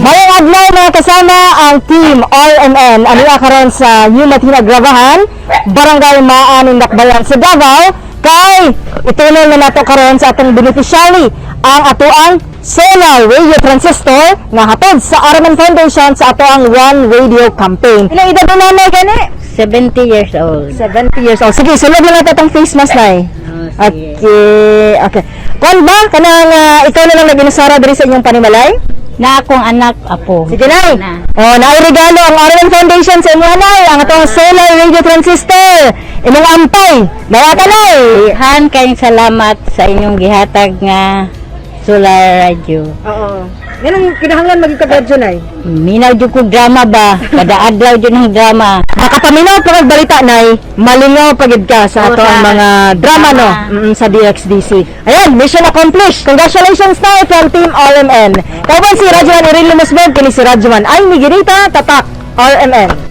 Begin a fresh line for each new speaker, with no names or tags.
Maayong adlaw, mga kasama, ang team RMN. Ania karon sa New Matinag Gravahan, Barangay Maan, Dakbayan sa Davao, kay itunol na nato karon sa atong beneficiary ang atoang solar radio transistor nga hatod sa RMN Foundation sa atoang One Radio campaign. Ilang edad na nanay gani?
70 years old.
70 years old. Sige, sulod na nato atong face mask, nay.
Oh, sige.
Okay. Kuan ba kanang ikaw na lang nag-inusara diri sa inyong panimalay?
Na akong anak, apo.
Sige, Nay.
Na.
Oh, naay regalo ang RMN Foundation sa imo, nay, ang atong solar radio transistor. Imong ampay. Nawa ka, nay.
Han kayong salamat sa inyong gihatag nga solar radio.
Oo. Ganun kinahanglan maging ka-radyo, nay.
Minaw jud ko drama ba? Kada adlaw jud ng drama.
Makapaminaw pa kag balita, nay, malingaw pagid ka sa
Oo,
ato ang
sa
mga drama, no,
drama.
Sa DXDC. Ayan, mission accomplished. Congratulations, nay, from Team RMN. Kauban si Radyoman Irene Lumusbog, kini si Radyoman ay Miguelita, Tatak RMN.